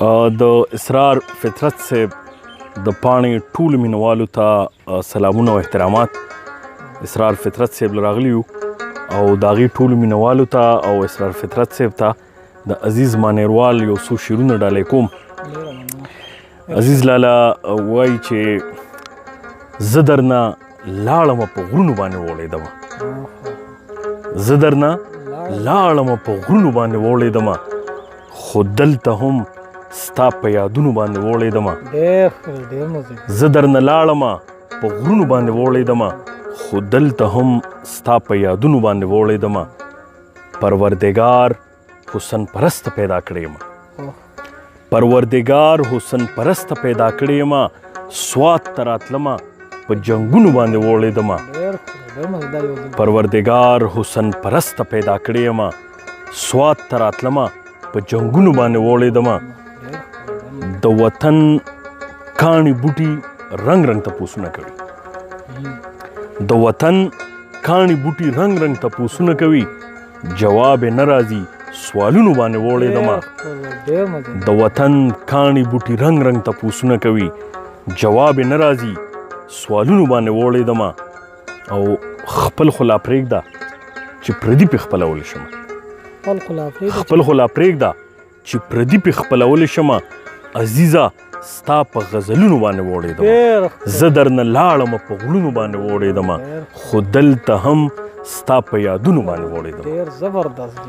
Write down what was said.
د اسرار فطرت صاحب د پاڼې ټولو مینوالو ته سلامونه او احترامات. اسرار فطرت صاحب راغلی یو او د هغې ټولو مینوالو ته او اسرار فطرت صاحب ته د عزیز مانیروال یو څو شعرونه ډالۍ کوم. عزیز لالا وایي چې زه درنه لاړم په غرونو باندې وړېدم، زه درنه لاړم په غرونو باندې وړېدم، خو دلته هم ستا په یادونو باندې وړېدم. ډېر ډېر مزه. زه درنه لاړم په غرونو باندې وړېدم، خو دلته هم ستا په یادونو باندې وړېدم. پروردګار حسن پرست پیدا کړی یم، پروردګار حسن پرست پیدا کړی یم، سوات ته راتلمه په جنګونو باندې وړېدم. پروردګار حسن پرست پیدا کړی یم، سوات ته راتلمه په جنګونو باندې وړېدم. د وطن کاڼي بوټي رنگ رنگ تپوسونه کوي، د وطن کاڼي بوټي رنگ رنگ تپوسونه کوي، جواب نه راځي سوالونو باندې وړېدم. د وطن کاڼي بوټي رنگ رنگ تپوسونه کوي، جواب نه راځي سوالونو باندې وړېدم. او خپل خو لا پرېږده چې پردي پې خپلولی شم، خپل خو لا پرېږده چې پردي پې خپلولی شم، عزیزه ستا په غزلونو باندې وړېدم. زه درنه لاړم په غرونو باندې وړېدم، خو دلته هم ستا په یادونو باندې وړېدم. ډېر زبردست.